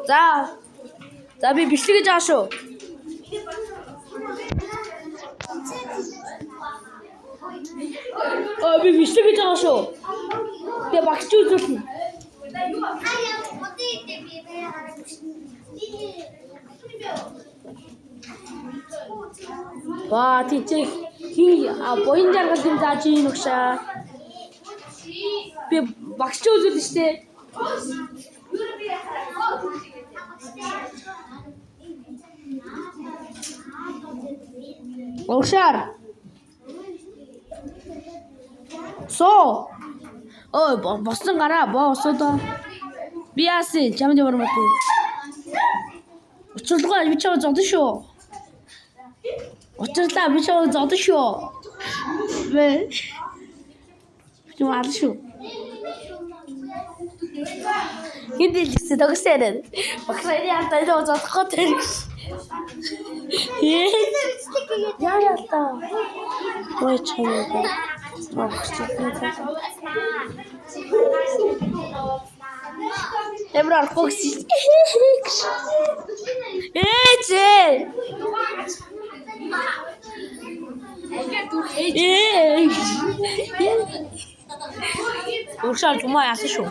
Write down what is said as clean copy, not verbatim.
За. За би бичлэг гэж байгаа шүү. Аа би бичлэг гэж байгаа шүү. Тэгээ багш үзүүлнэ. Ваа тийч хин буян жаргал юм зааж ийн өгшөө. Би багш үзүүлнэ штэ. Уушаар. Соо. Ой босон гараа боо осоодоо. Би яасан чамд ямар мат. Учрлага би чамд зодон шүү. Учрлаа би чамд зодон шүү. Бэ. Би чамд алан шүү. Хин дэлгэсэн тогсон яриад. Багш энэ яалтаа энэ зодохгүй тэр. Яа яалтаа. Ой чамд. Багш. Ямар орохгүй гэсэн. Ээж ээ. Ээ. Уршаа жумаа яасан шүү.